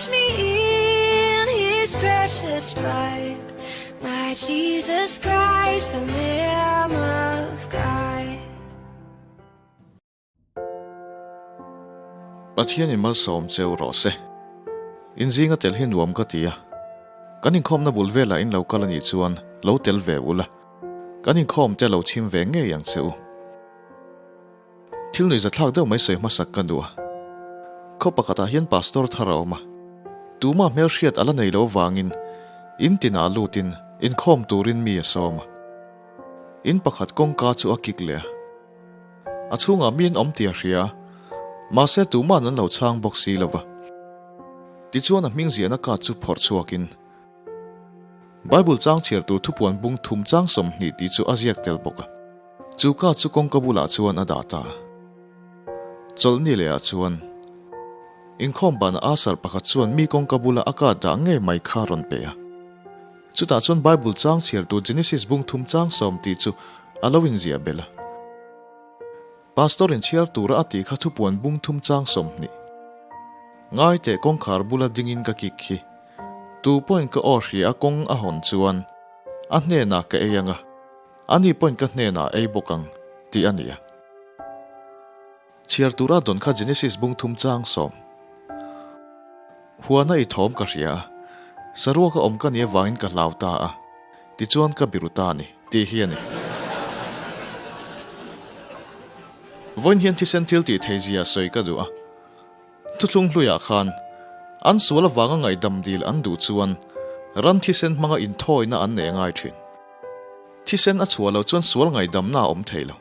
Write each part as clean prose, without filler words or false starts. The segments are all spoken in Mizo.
Wash me in his precious blood. My Jesus Christ, the Lamb of God. Pathianin malsawm cheu rawh se. Inzinga tel hi nuam ka ti a. Kan inkhawmna bul velah in lo kal a nih chuan lo tel ve ula. Kan inkhawm te lo chhim ve ngei ang che u. Thil nuihza thlak deuh mai sawi hmasak ka duh a. Khaw pakhatah hian pastor thar a awm a. Tumah hmelhriat a la nei lo vangin in tinah lutin inkhawm turin mi a sawm a. In pakhat kawngka chu a kik leh a. A chhungah mi an awm tih a hria a, mahse tuma'n an lo chhang bawk si lo va. Tichuan a hming ziahna card chu phawrh chhuakin Bible chang chhiar tur thupuan bung thum chang 20 tih chu a ziak tel bawk a. Chu card chu kawngka bulah chuan a dah ta a. Chawlhni lehah chuan inkhawm banah Asar pakhat chuan mi kawngka bula a card dah ngei mai kha a rawn pe a. Chutah chuan Bible chang chhiar tur Genesis bung thum chang sawm tih chu a lo inziah belh a. Pastor in chhiar tura a tih kha thupuan bung thum chang 20. Ngai teh kawngkhar bula dingin ka kik khi. Tu pawhin ka aw hria a kawng a hawn chuan a hnenah ka ei ang a, ani pawhin ka hnenah a ei bawk ang tih a ni a. Chhiar tura dawn kha Genesis bung thum chang 10. Huana i thawm ka hria a, saruaka awm ka nih avangin ka hlau ta a, tichuan ka biru ta a ni, tih hi a ni. Vawiin hian thisen thil tih thei zia sawi ka duh a. Thuthlung hluiah khan an sual avanga ngaihdam dil an duh chuan ran thisen hmanga inthawina an nei a ngai thin. Thisen a chhuah loh chuan sual ngaihdamna a awm thei lo.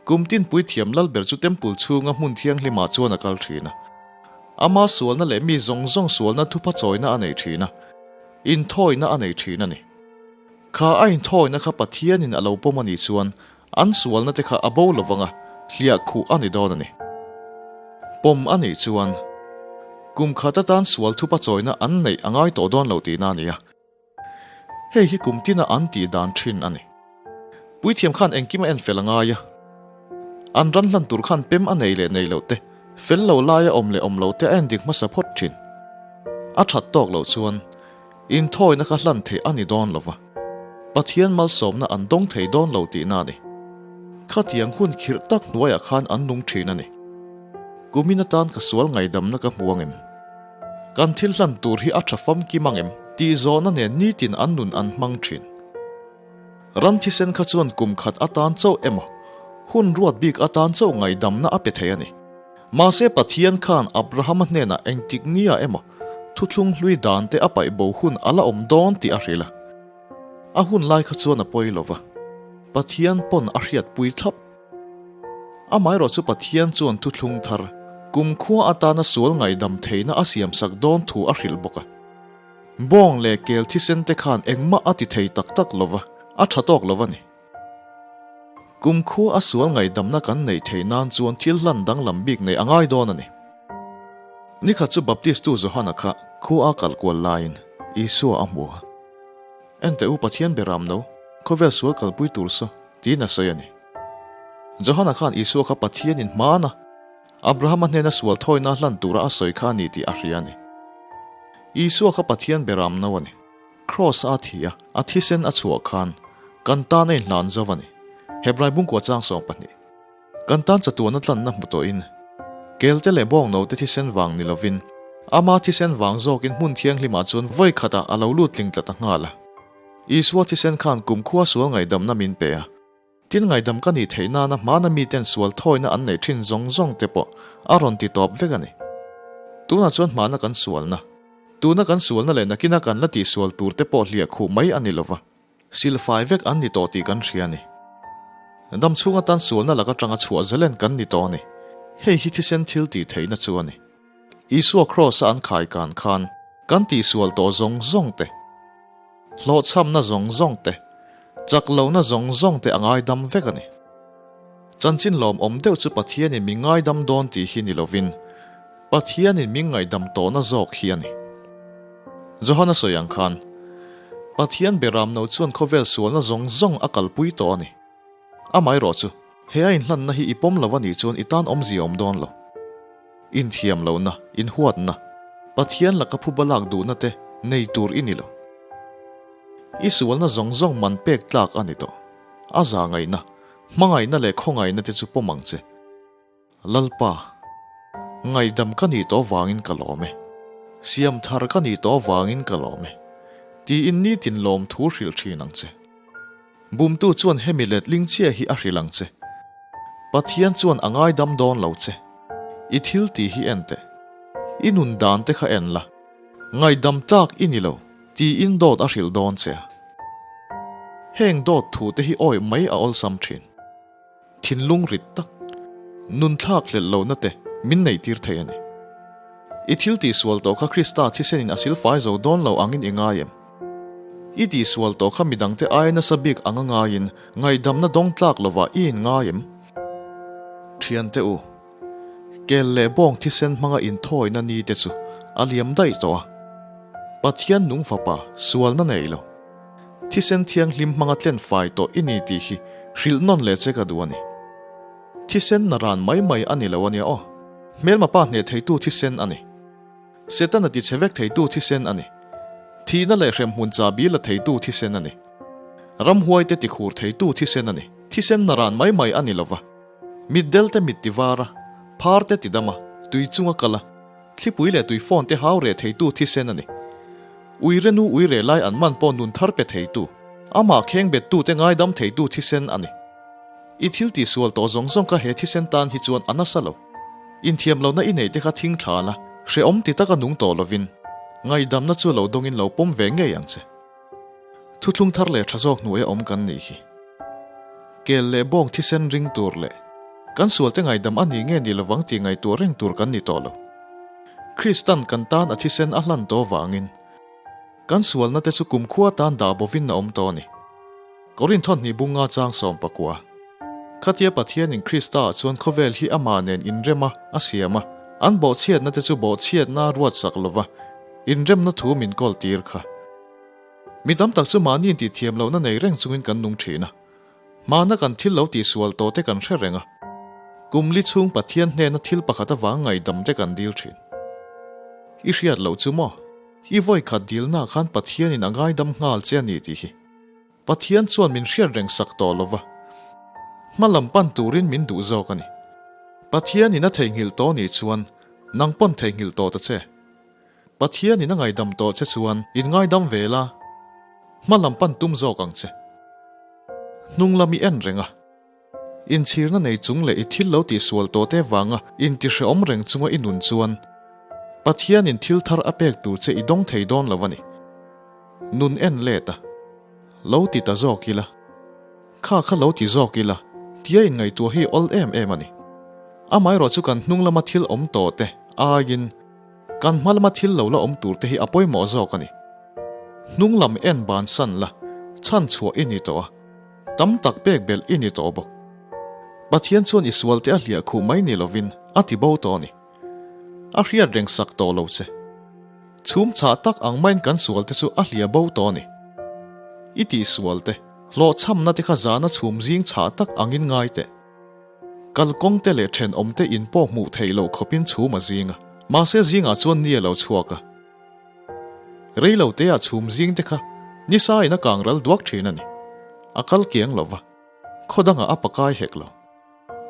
Kum tinpui thiam lal ber chu temple chhunga hmun thianghlimah chuan a kal thin a. Ama sualna leh mi zawng zawng sualna thupha chawina a nei thin a, inthawina a nei thin a ni. Kha a inthawina kha Pathianin a lo pawm a nih chuan An sualna te kha a bo lo vang a, hliah khuh a ni dawn a ni. Pawm a nih chuan kum khat atan sual thupa chawina an neih a ngai tawh dawn lo tihna a ni a. Hei hi kum tina an tih dan thin a ni. Puithiam khan engkim a en fel a ngai a. An ran hlan tur khan pem a nei leh nei loh te, fel lo laia awm leh awm lo te a en dik hmasa phawt thin. A that tawk loh chuan Inthawina kha hlan theih a ni dawn lo va, Pathian malsawmna an dawng thei dawn lo tihna a ni. Khatiang hun khirh tak hnuaiah khan an nung thin a ni. Kumin atan ka sual ngaidamna ka hmu angem? Kan thil hlan tur hi a tha famkim angem? Tih zawhna nen nitin an nun an hmang thin. Ram thisen kha chuan kum khat atan chauh emaw, hun ruat bik atan chauh ngaidamna a pe thei a ni. Mahse Pathian khan Abrahama hnenah engtik nia emaw thuthlung hlui dan te a paih bo hun a la awm dawn tih a hrilh a. A hun lai kha chuan a pawi lo va, Pathian pawn a hriatpui thlap. Amaherawh chu Pathian chuan thuthlung thar, kumkhua atana sual ngaihdam theihna a siamsak dawn thu a hrilh bawk a. Bawng leh kel thisen te khan engmah a ti thei tak tak lo va, a tha tawk lo a ni. Kumkhua a sual ngaihdamna kan neih theih nan chuan thil hlan danglam bik neih a ngai dawn a ni. Nikhat chu Baptistu Johana kha khua a kal kual laiin Isua a hmu a. Enteh u Pathian beram no, khawvel sual kalpui tur saw, tiin a sawi a ni. Johana khan Isua kha Pathianin hman a, Abrahama hnena sual thawina hlan tura a sawi kha a ni tih a hria a ni. Isua kha Pathian beram no a ni. Kraws a thi a, a thisen a chhuah khan kan tan a inhlan zo a ni. Hebrai bungkua chang 12. Kan tan chatuana tlanna hmu tawhin, kelte leh bawngno te thisen vang ni lovin, ama thisen vang zawkin hmun thianghlimah chuan vawi khatah a lo lut tling tla ta nghal a. Isua thisen khan kumkhua sual ngaihdamna min pe a. Tin ngaihdam ka nih theih nana hmana miten sual thawina an neih thin zawng zawng te pawh a rawn ti tawp vek a ni. Tunah chuan hmana kan sualna, tuna kan sualna leh nakina kan la tihsual tur te pawh hliah khuh mai a ni lova, silfai vek an ni tawh tih kan hria a ni. Dam chhung atan sualna lak atanga chhuah zalen kan ni tawh a ni. Hei hi thisen thil tih theihna chu a ni. Isua Kraws a an khai kan khan kan tihsual tawh zawng zawng te, Hlawhchhamna zawng zawng te, chak lohna zawng zawng te a ngaidam vek a ni. Chanchin lawmawm deuh chu Pathianin min ngaidam dawn tih hi ni lovin, Pathianin min ngaihdam tawhna zawk hi a ni. Johana sawi ang khan, Pathian beramno chuan khawvel sualna zawng zawng a kalpui tawh a ni. Amaherawh chu, he a inhlanna hi i pawm lo a nih chuan i tan awmzia awm dawn lo. Inthiam lohna, inhuatna. Pathian laka phuba lak duhna te nei tur i ni lo. I sualna zawng zawng man pek tlak a ni tawh. A zahngaihna, hmangaihna leh khawngaihna te chu pawm ang che. Lalpa, ngaihdam ka nih tawh vangin ka lawm e. Siam thar ka nih tawh vangin ka lawm e. Tiin nitin lawmthu hrilh thin ang che. Bumtu chuan hemi letling chiah hi a hrilh ang che. Pathian chuan a ngaidam dawn lo che. I thil tih hi en teh. I nun dan te kha en la. Ngaihdam tlak i ni lo, tiin dawt a hrilh dawn che a. Heng dawt thu te hi awih mai a awlsam thin. Thinlung rit tak, nun thlak hlelh lohna te min neihtir thei a ni. I thil tihsual tawh kha Krista thisenin a silfai zo dawn lo angin i ngai em? I tihsual tawh kha midangte aia nasa bik anga ngaiin ngaihdamna dawng tlak lovah i inngai em? Thiante u, kel leh bawng thisen hmanga inthawina ni te chu a liam daih tawh a. Pathian nung fapa sualna nei lo. Thisen thianghlim hmanga tlen fai tawh i ni tih hi hrilh nawn leh che ka duh a ni. Thisen na ran mai mai a ni lo a nia aw. Hmelma pa hneh theitu thisen a ni. Setana ti chhe vek theitu thisen a ni. Thihna leh hremhmun chahbi la theitu thisen a ni. Ramhuaite ti khur theitu thisen a ni. Thisen na ran mai mai a ni lova. Mitdel te mit ti var a, phar te ti dam a, tui chunga kal a, thlipui leh tui phone te hau reh theitu thisen a ni. Uire nu uire lai an man pawh nun thar pe theitu, amah kheng bettute ngaidam theitu thisen a ni. I thil tihsual tawh zawng zawng kha he thisen tan hi chuan a nasa lo. Inthiam lohna i neih te kha thing thla la, hrehawm ti taka nung tawh lovin, ngaihdamna chu lo dawngin lo pawm ve ngei ang che. Thuthlung thar leh tha zawk hnuaia awm kan nih hi. Kel leh bawng thisen ring tur leh kan sualte ngaihdam a nih nge ni lovang tih ngaihtuah reng tur kan ni tawh lo. Kristan kan tan a thisen a hlan tawh vangin kan sualna te chu kumkhua tan dah bovin a awm tawh a ni. Korinth hnih bunga chang 19. Khatia Pathianin Krista ah chuan khawvel hi amah nen inrema a siam a, an bawhchhiatna te chu bawhchhiatna ruatsak lova inremna thu min kawl tir kha. Mi tam tak chu mahni intihthiam lohna nei reng chungin kan nung thin a. Hmana kan thil lo tihsual tawh te kan hre reng a. Kum li chhung Pathian hnena thil pakhat avang ngaihdam te kan dil thin. I hriat loh chu maw? I vawi khat dilna khan Pathianin a ngaidam nghal che a ni tih hi. Pathian chuan min hriat reng sak tawh lo va. Hma lam pan turin min duh zawk a ni. Pathianin a theihnghilh tawh nih chuan nang pawn theihnghilh tawh ta che. Pathianin a ngaidam tawh che chuan in ngaidam ve la, hma lam pan tum zawk ang che. Hnung lam i en reng a, inchhirna nei chung leh i thil lo tihsual tawh te vanga intihrehawm reng chunga i nun chuan Pathianin thil thar a pek tur che i dawng thei dawn lo a ni. Nun en let a, lo ti ta zawk ila, kha kha lo ti zawk ila tia inngaihtuah hi awl em em a ni. Amaherawh chu kan hnung lama thil awm tawh te aiin, Kan hma lama thil lo la awm tur te hi a pawimawh zawk a ni. Hnung lam en bansan la, chhan chhuah i ni tawh a, tam tak pek belh i ni tawh bawk. Pathian chuan i sual te a hliah khuh mai ni lovin a ti bo tawh a ni. A hriat reng sak tawh lo che. Chhum chhah tak ang maiin kan sual te chu a hliah bo tawh a ni. I tihsual te, hlawhchhamna te kha zana chhum zing chhah tak angin ngai teh. Kalkawng te leh thenawm te in pawh hmuh theih loh khawpin chhum a zing a, mahse zingah chuan ni a lo chhuak a. Rei lo te ah chhum zing te kha nisa in a kang ral duak thin a ni. A kal kiang lo va, khaw dangah a pakai hek lo.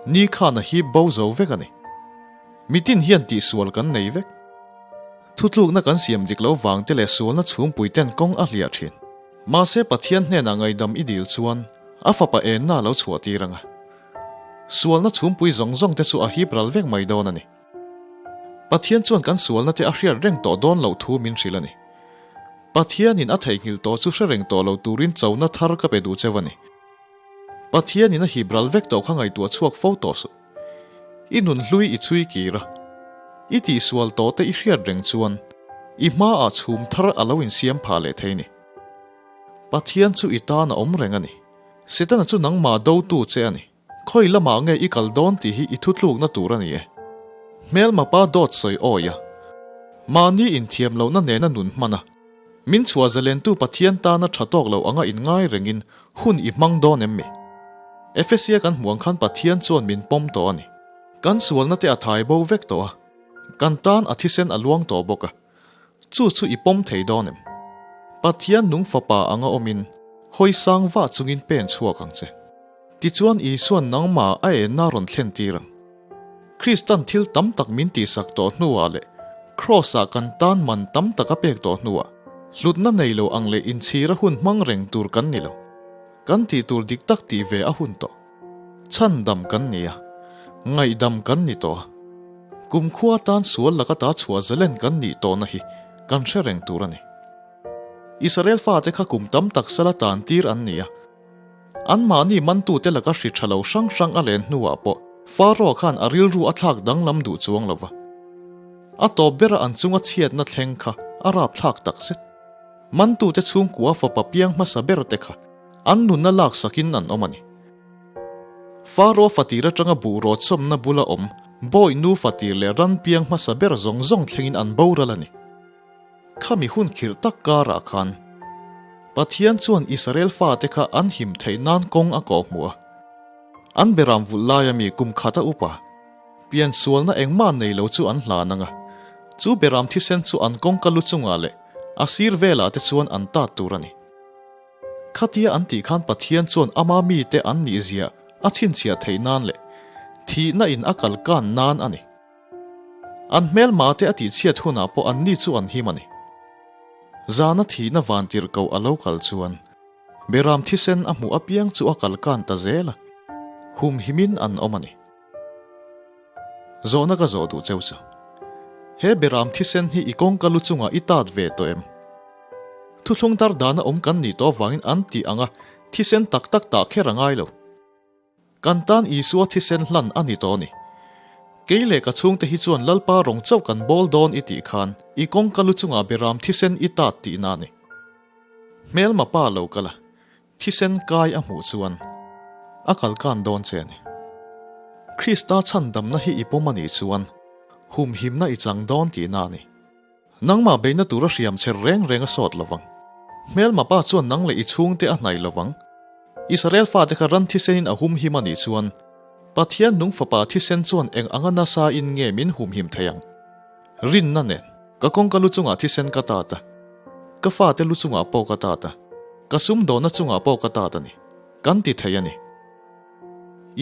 Ni khan a hip bo zo vek a ni. Mitin hian tihsual kan nei vek. Thutlukna kan siam dik lo vang te leh sualna chhungpui ten kawng a hliah thin. Mahse Pathian hnenah ngaihdam i dil chuan a fapa enna a lo chhuah tir ang a. Sualna chhumpui zawng zawng te chu a hip ral vek mai dawn a ni. Pathian chuan kan sualna te a hriat reng tawh dawn loh thu min hrilh a ni. Pathianin a theihnghilh tawh chu hre reng tawh lo turin chona thar ka pe duh cheu a ni. Pathianin a hip ral vek tawh kha ngaihtuah chhuak fo tawh suh. I nun hlui i chhui kir a, i tihsual tawh te i hriat reng chuan i hmaah chhum thar a lo insiam phah leh thei ni. Pathian chu i tan a awm reng a ni. Setana chu nangmah dotu che a ni. Khawi lamah nge i kal dawn tih hi i thutlukna tur a ni e. Hmelma pa dawt sawi awi a, mahni inthiam lohna nena nun hman a, min chhuah zalentu Pathian tana tha tawk lo anga inngai rengin hun i hmang dawn em mi? Efesia kan hmuh ang khan Pathian chuan min pawm tawh a ni. Kan sualna te a thai bo vek tawh a, kan tan a thisen a luang tawh bawk a. Chu chu i pawm thei dawn em? Pathian nung fapa anga awmin hawi sang vah chungin pen chhuak ang che. Tichuan Isua'n nangmah a enna rawn thlen tir ang. Kristan thil tam tak min tihsak tawh hnuah leh Kraws-ah kan tan man tam tak a pek tawh hnuah hlutna nei lo ang leh inchhir a hun hmang reng tur kan ni lo. Kan tih tur dik tak tih ve a hun tawh. Chhandam kan ni a, ngaihdam kan ni tawh a. Kumkhua tan sual laka ta chhuah zalen kan nih tawhna hi kan hre reng tur a ni. Israel fate kha kum tam tak sala tan tir an ni a. Anmahni mantute laka hri tha lo hrang hrang a len hnuah pawh Faro khan a rilru a thlak danglam duh chuang lo va. A tawp bera an chunga chhiatna thleng kha a rapthlak takzet. Mantute chhungkua fapa piang hmasa ber te kha an nunna laksakin an awm a ni. Faro fatir atanga buhraw chawmna bula awm bawi nu fatir leh ran piang hmasa ber zawng zawng thlengin an boral a ni. Khami hun khirh tak karah khan Pathian chuan Israel fate kha an him theih nan kawng a kawh hmuh a. An beram vulh laia mi kum khata upa piansualna engmah nei lo chu an hlan ang a, chu beram thisen chu an kawngka lu chungah leh a sir velah te chuan an tat tur a ni. Khatia an tih khan Pathian chuan ama mite an nihzia a chhinchhiah theih nan leh thihna in a kalkan nan a ni. An hmelma te a tihchhiat hunah pawh anni chu an him a ni. Zana thihna vantirh koh a lo kal chuan Beram thisen a hmuh apiang chu a kalkan ta zel a, humhimin an awm a ni. Zawhna ka zawh duh cheu chu, He Beram thisen hi i kawngka lu chungah i tat ve tawh em? Thuthlung tar dana awm kan nih tawh avangin an tih anga thisen tak tak tah kher a ngai lo. Kan tan Isua thisen hlan a ni tawh a ni. Kei leh ka chhungte hi chuan Lalpa rawng chauh kan bawl dawn i tih khan i kawngka lu chungah beram thisen i tat tihna a ni. Hmelma pa lo kal a, thisen kai a hmuh chuan a kalkan dawn che a ni. Krista chhandamna hi i pawm a nih chuan humhimna i chang dawn tihna a ni. Nangmah beihna tura hriam cher reng reng a sawt lovang. Hmelma pa chuan nang leh i chhungte a hnaih lovang. Israel fate kha ran thisenin a humhim a nih chuan, Pathian nung fapa thisen chuan eng anga nasa in nge min humhim thei ang? Rinna nen, ka kawngka lu chungah thisen ka tat a, ka fate lu chungah pawh ka tat a, ka sumdawhna chungah pawh ka tat a ni, kan ti thei a ni.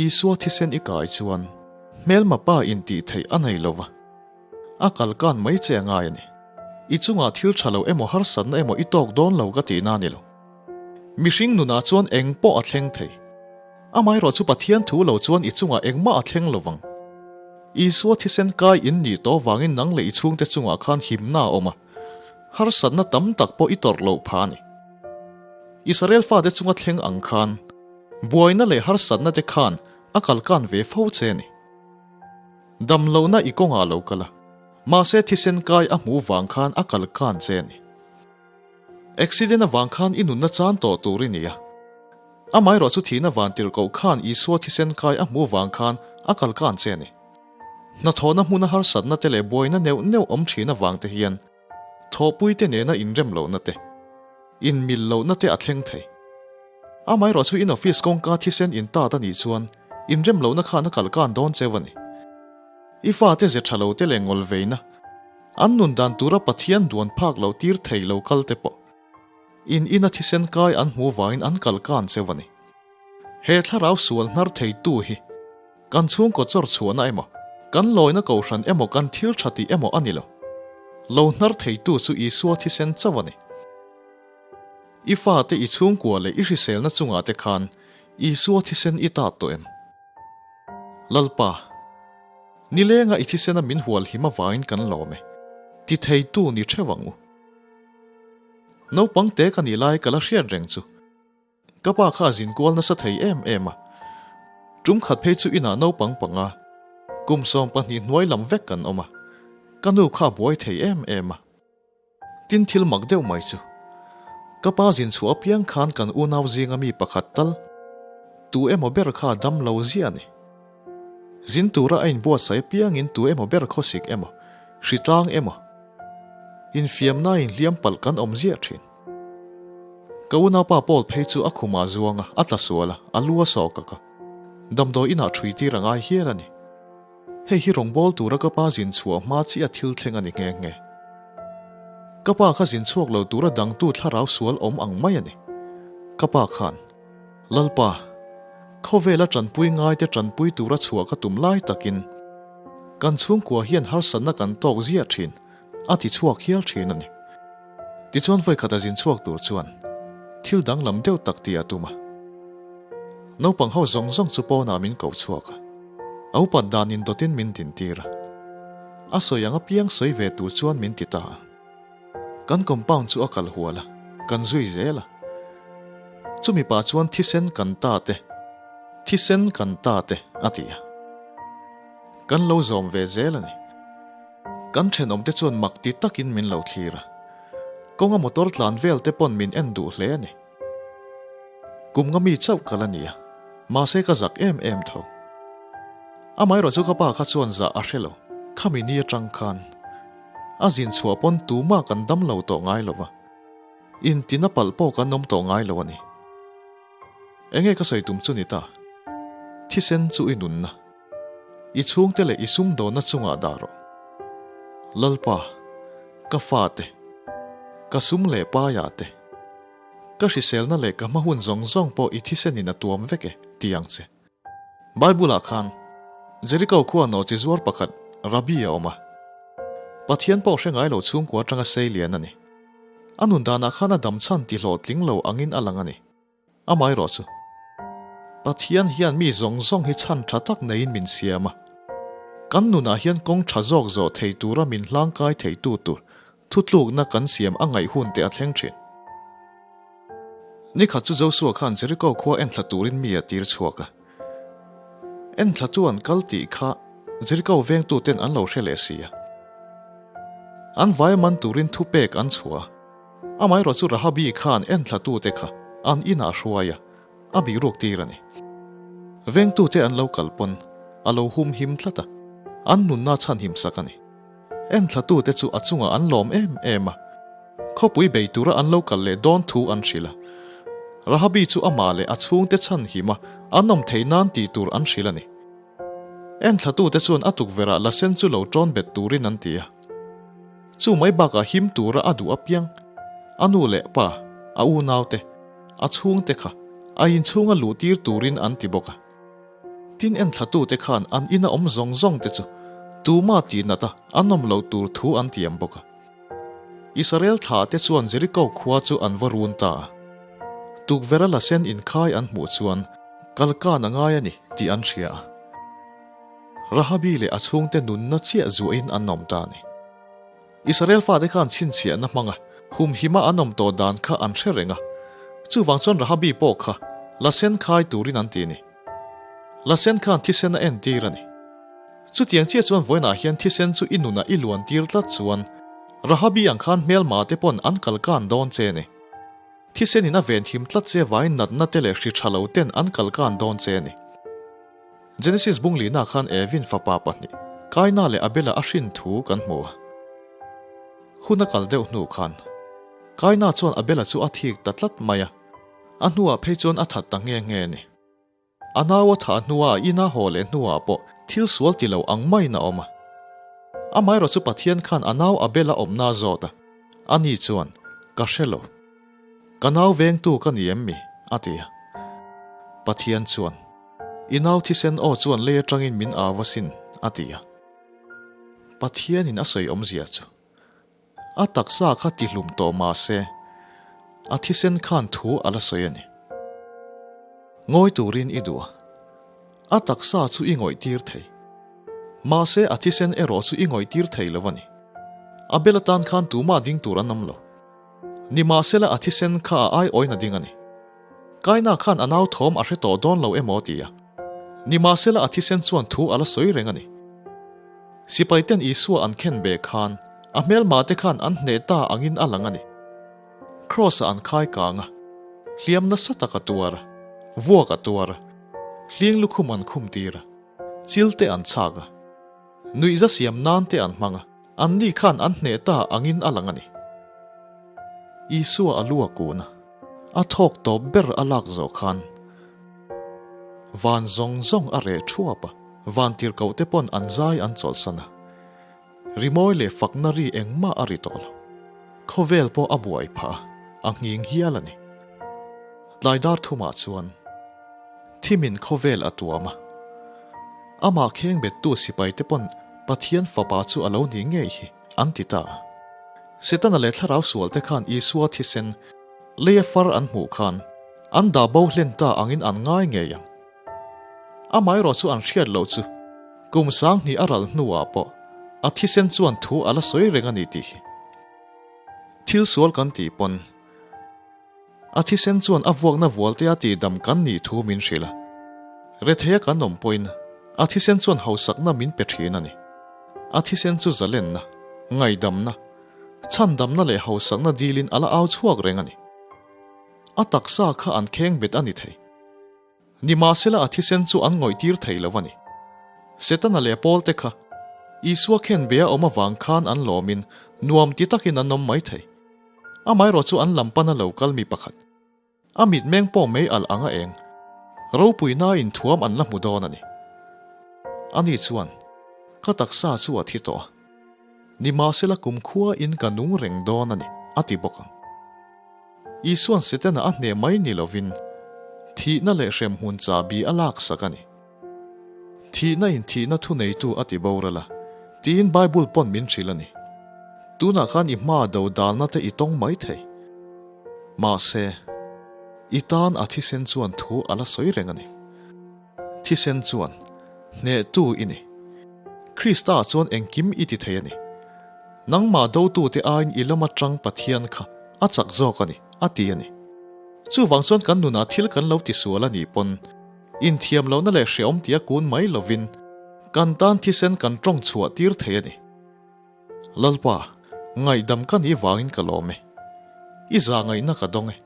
Isua thisen i kai chuan hmelma pa intih theih a nei lova. A kalkan mai che a ngai a ni. I chungah thil tha lo emaw harsatna emaw i tawk dawn lo ka tihna a ni lo. Mihring nunah chuan eng pawh a thleng thei. Amaherawh chu Pathian thu lo chuan i chungah engmah a thleng lo vang. Isua thisen kai in nih tawh vangin nang leh i chhungte chungah khan himna a awm a, harsatna tam tak pawh i tawrh loh pha a ni. Israel fate chunga thleng ang khan buaina leh harsatna te khan a kalkan ve fo che a ni. Damlohna i kawngah lo kal a, mahse thisen kai a hmuh vang khan a kal kan che a ni. Accident avang khan i nunna chan tawh tur i ni a, amaherawh chu thihna vantirh koh khan Isua thisen kai a hmuh vang khan a kal kan che a ni. Hnathawhna hmuna harsatna te leh buaina neuh neuh awm thin avang te hian thawhpuite nena inrem lohna te, inmil lohna te a thleng thei. Amaherawh chu in office kawngka thisen in tat a nih chuan inrem lohna khan a kal kan dawn cheu a ni. I fate ze tha lo te leh ngawl veina, an nun dan tura Pathian duan phak loh tir thei lo kal te pawh in ina thisen kai an hmu vangin an kal kan cheu a ni. He thlarau sual hnar theitu hi kan chhungkaw chawr chhuahna emaw, kan lawina kohhran emaw kan thil tha tih emaw a ni lo. Lo hnar theitu chu Isua thisen chauh a ni. I fate i chhungkua leh i hriselna chungah te khan Isua thisen i tat tawh em? Lalpa, nilenga i thisena min hual him avangin kan lawm e, ti theitu ni theuh ang u. Naupang te ka nih lai ka la hriat reng chu. Ka pa kha a zin kual nasa thei em em a, tum khat phei chu inah naupang panga, kum 12 hnuai lam vek kan awm a, ka nu kha a buai thei em em a. Tin thil mak deuh mai chu, ka pa zin chhuah apiang khan kan unau zinga mi pakhat tal tu emaw ber kha a dam lo ziah a ni. Zin tura a inbuatsaih apiangin tu emaw ber khawsik emaw, hritlang emaw, infiamna inhliam palh kan awm ziah thin. Ka unaupa Paul phei chu a khumah zuang a, a tla sual a, a lu a sawk ak a. Damdawi inah ṭhui tir a ngai hial a ni. Hei hi rawngbâwl tura ka pa zin chhuah hma chiah thil thleng a ni nghe nghe. Ka pa kha zin chhuak lo tura dangtu thlarau sual awm ang mai a ni. Ka pa khan, Lalpa, khawvela tanpui ngaite tanpui tura chhuah ka tum lai takin kan chhungkua hian harsatna kan tawk ziah thin, a ti chhuak hial thin a ni. Tichuan vawikhat a zin chhuak tur chuan thil danglam deuh tak tih a tum a. Naupang ho zawng zawng chu pawnah min koh chhuak a, a upat danin dawtin min dintir a. A sawi ang apiang sawi ve tur chuan min ti ta a. Kan compound chu a kal hual a, kan zui zel a. Chumi pah chuan thisen kan ta te, thisen kan ta te a ti a. Kan lo zawm ve zel a ni. Kan thenawmte chuan mak ti takin min lo thlir a. Kawnga motor tlan vel te pawn min en duh hle a ni. Kum nga mi chauh kal a ni a, mahse ka zak em em tho. Amaherawh chu ka pa kha chuan zah a hre lo, khami ni atang khan a zin chhuah pawn tumah kan dam lo tawh ngai lo va, intina palh pawh kan awm tawh ngai lo a ni. Enge ka sawi tum chu ni ta? Thisen chu i nunna. I chhungte leh i sumdawnna chungah dah rawh. Lalpa, ka fate, ka sum leh paiah te, ka hriselna leh ka hma hun zawng zawng pawh i thisenin a tuam vek e, ti ang che. Bible-ah khan Jeriko khua nawhchi zuar pakhat Rabbi a awm a. Pathian pawh hre ngai lo chhungkua atanga sei lian a ni. A nun danah khan a dam chhan ti hlawhtling lo angin a lang a ni. Amaherawh chu, Pathian hian mi zawng zawng hi chhan tha tak neiin min siam a. Kan nunah hian kawng tha zawk zawh thei tura min hlangkai theitu tur thutlukna kan siam a ngaih hun te a thleng thin. Nikhat chu Josua khan Jeriko khua enthla turin mi a tir chhuak a. Enthla chu an kal tih kha Jeriko vengtuten an lo hre leh si a. An vai man turin thupek an chhuah a. Amaherawh chu Rahabi khan enthlatute kha an inah hruai a, a bihruk tir a ni. Vengtute an lo kal pawn a lo hum him tlat a, an nunna chhan him sak a ni. Enthlatute chu a chungah an lawm em em a, khawpui bei tura an lo kal leh dawn thu an hrilh a. Rahabi chu amah leh a chhungte chhan him a, an awm theih nan tih tur an hrilh a ni. Enthlatute chuan a tukverhah la sen chu lo ṭawn bet turin an ti a. Chu mai bakah him tura a duh apiang, a nu leh pa, a unaute, a chhungte kha a inchhunga luh tir turin an ti bawk a. Tin enthlatute khan an ina awm zawng zawng te chu tuma tihnat a an awm loh tur thu an tiam bawk a. Israel thlah te chuan Jeriko khua chu an va run ta a. Tukverha la sen inkhai an hmuh chuan kalkan a ngai a ni tih an hria a. Rahabi leh a chhungte nunna chiah zuahin an awm ta a ni. Israel fate khan chhinchhiahna hmanga humhima an awm tawh dan kha an hre reng a, chuvang chuan Rahabi pawh kha la sen khai turin an ti a ni. La sen khan thisen a entir a ni. Chutiang chiah chuan vawiinah hian thisen chu i nunah i luan tir tlat chuan Rahabi ang khan hmelma te pawn an kal kan dawn che a ni. Thisen in a ven him tlat che vaiin natna te leh hri tha lo ten an kal kan dawn che a ni. Genesis bung lihna khan Evin fapa pahnih, Kaina leh Abela a hrin thu kan hmu a. Hun a kal deuh hnu khan Kaina chuan Abela chu a thik ta tlat mai a, a hnuah phei chuan a that ta nghe nghe a ni. A nau a thah hnua a ina haw leh hnuah pawh thil sual ti lo ang maiin a awm a. Amaherawh chu Pathian khan a nau Abel a awmna a zawt a, ani chuan, Ka hre lo. Ka nau vengtu ka ni em mi? a ti a. Pathian chuan, I nau thisen aw chuan lei atangin min au asin, a ti a. Pathianin a sawi awmzia chu A taksa kha tihlum tawh mah se, a thisen khan thu a la sawi a ni. Ngawi turin i duh a, a taksa chu i ngawih tir thei. Mahse a thisen erawh chu i ngawih tir thei lo a ni. A bel atan khan tumah ding tur an awm lo. Nimahsela a thisen kha a aiawin a ding a ni. Kaina khan a nau thawm a hre tawh dawn lo emaw ti a. Nimahsela a thisen chuan thu a la sawi reng a ni. Sipaiten Isua an khen ve khan a hmelmate khan an hneh ta angin a lang a ni. Kraws-ah an khai kang a, hliam nasa tak a tuar a, vuak a tuar a, hling lukhum an khum tir a, chil te an chhak a, nuihza siam nan te an hmang a, anni khan an hneh ta angin a lang a ni. Isua a lu a kun a, a thawk tawp ber a lak zawh khan van zawng zawng a reh thuap a, van tirhkoh te pawn an zai an chawlhsan a, rimawi leh fakna ri engmah a ri tawh lo. Khawvel pawh a buai phah a, a nghing hial a ni. Tlai dar thumah chuan thimin khawvel a tuam a. Amah kheng bettu sipaite pawn Pathian fapa chu a lo ni ngei hi an ti ta a. Setana leh thlarau sualte khan Isua thisen leia far an hmuh khan an dah bo hlen ta angin an ngai ngei ang. Amaherawh chu an hriat loh chu kum 2000 a ral hnuah pawh a thisen chuan thu a la sawi reng a ni tih hi. Thil sual kan tih pawn a thisen chuan a vuakna vualte a tihdam kan nih thu min hrilh a. Retheia kan awm pawhin a thisen chuan hausakna min pe thin a ni. A thisen chu zalenna, ngaidamna, chhandamna leh hausakna dilin a la au chhuak reng a ni. A taksa kha an kheng bet a ni thei. Nimahsela a thisen chu an ngawihtir thei lo a ni. Setana leh Paul te kha Isua khen be a awm avang khan an lawmin nuam ti takin an awm mai thei. Amaherawh chu an lam pana lo kal mi pakhat. A mitmeng pawh mei alh ang a eng. Ropuinain thuam an la hmu dawn a ni. Ani chuan, Ka taksa chu a thi tawh a. Nimahsela kumkhua in ka nung reng dawn a ni, a ti bawk ang. Isua'n Setana a hneh mai ni lovin, thihna leh hremhmun chahbi a laksak a ni. Thihna in thihna thuneitu a ti boral a, tiin Bible pawn min hrilh a ni. Tunah khan i hmaa do dalna te i tawng mai thei. Mahse, i tan a thisen chuan thu a la sawi reng a ni. Thisen chuan, Hnehtu i ni. Krista chuan engkim i ti thei a ni. Nangmah dotute aiin i lam atang Pathian kha a chak zawk a ni, a ti a ni. Chuvang chuan kan nunah thil kan lo tisual a nih pawn, inthiam lohna leh hrehawm tia kun mai lovin kan tan thisen kan tawng chhuah tir thei a ni. Lalpa, ngaihdam ka nih vangin ka lawm e. I za ngaihna ka dawng e.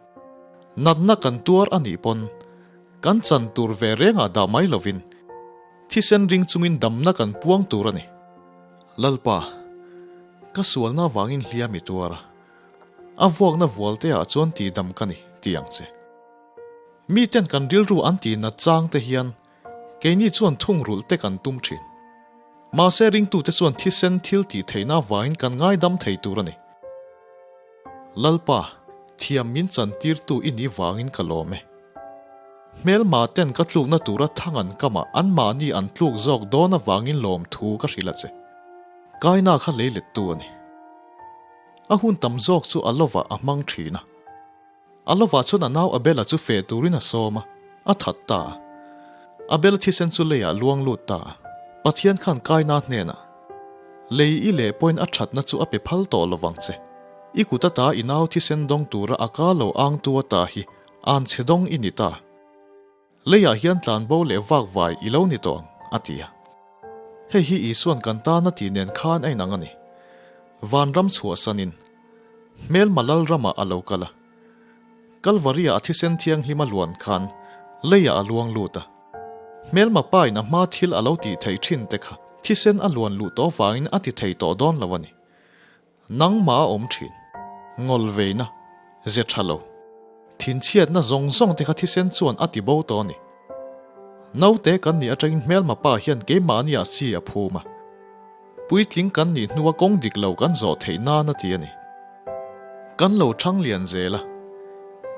Natna kan tuar a nih pawn, kan chan tur ve rengah dah mai lovin, Thisen ring chungin damna kan puang tur a ni. Lalpa, ka sualna avangin hliam i tuar a, a vuakna vualte ah chuan tihdam ka ni, ti ang che. Miten kan rilru an tih nat chang te hian keini chuan thungrulh te kan tum thin. Mahse ringtute chuan thisen thil tih theihna avangin kan ngaidam thei tur a ni. Lalpa, thiam min chantirtu i nih vangin ka lawm e. Hmelma ten ka tlukna tura thang an kam a, anmahni an tluk zawk dawn avangin lawmthu ka hrilh a che. Kaina kha lei lettu a ni. A hun tam zawk chu a lovah a hmang thin a. A lovah chuan a nau Abela chu feh turin a sawm a, a that ta a. Abela thisen chu leiah luang lut ta a. Pathian khan Kaina hnenah, Lei i leh pawhin a thatna chu a pe phal tawh lovang che. I kut ata i nau thisen dawng tura a ka lo angtu ata hi An chhe dawng i ni ta. Leiah hian tlanbo leh vak vai i lo ni tawh ang, a ti a. Hei hi Isua'n kan tan a tih nen khan a inang a ni. Vanram chhuahsanin hmelma lal ramah a lo kal a. Kalvaria a thisen thianghlim a luan khan leiah a luang lut a. Hmelma pain a hma thil a lo tih theih thin te kha thisen a luan luh tawh vangin a ti thei tawh dawn lo a ni. Nangmah a awm thin. Ngawlveina, ze tha lo. Thinchhiatna zawng zawng te kha thisen chuan a ti bo tawh a ni. Naute kan nih atangin hmelma pa hian keimahni ah chi a phum a. Puitling kan nih hnua kawng dik lo kan zawh theih nan a ti a ni. Kan lo thang lian zel a.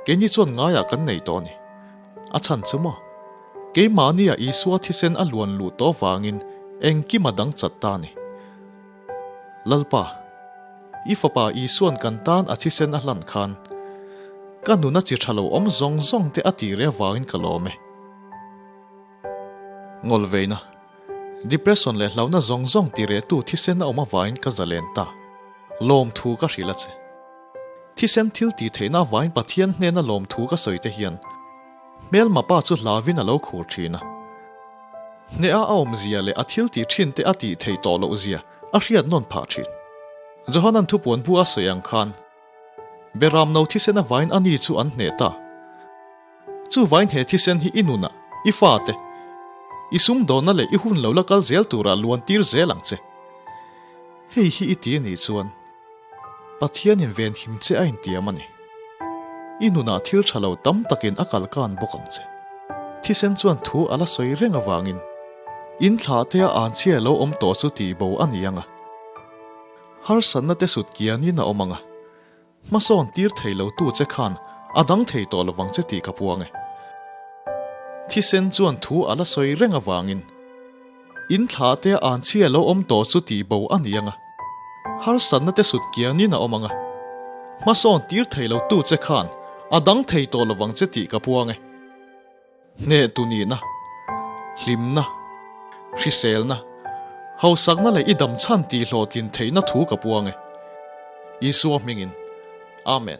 Keini chuan ngaiah kan nei tawh a ni. A chhan chu maw? Keimahni ah Isua thisen a luan luh tawh vangin engkim a dang chat ta a ni. Lalpa, i fapa Isua'n kan tan a thisen a hlan khan, ka nuna chi tha lo awm zawng zawng te a tih reh avangin ka lawm e. Ngawlveina, depression leh hlauhna zawng zawng ti rehtu thisen a awm avangin ka zalen ta. Lawmthu ka hrilh a che. Thisen thil tih theihna avangin Pathian hnena lawmthu ka sawi te hian hmelma pa chu hlauin a lo khur thin a. Hneha a awmzia leh a thil tih thin te a tih theih tawh loh zia a hriat nawn phah thin. Johanan thupuan bu a sawi ang khan, Beram no thisen avain ani chu an hneh ta. Chuvain he thisen hi i nunah, i fate, i sumdawnna leh i hun lo la kal zel turah luan tir zel ang che. Hei hi i ti anih chuan, Pathianin venhim che a intiam a ni. I nunah thil tha lo tam takin a kalkan bawk ang che. Thisen chuan thu a la sawi reng avangin in thlah tea anchhia lo awm tawh chu tihbo a ni ang a. Harsatna te sut kianin a awm ang a. Hmasawn tir thei lo tu che khan a dang thei tawh lovang che tih ka puang e. Thisen chuan thu a la sawi reng avangin in thla te an chhia lo awm tawh chu tih bo a ni ang a, harsatna te sut kianin a awm ang a. Hmasawn tir thei lo tu che khan a dang thei tawh lovang che tih ka puang e. Hneh tu nihna, hlimna, hriselna, hausakna leh i damchhan tih hlawhtlin theihna thu ka puang e. Isua hmingin. Amen.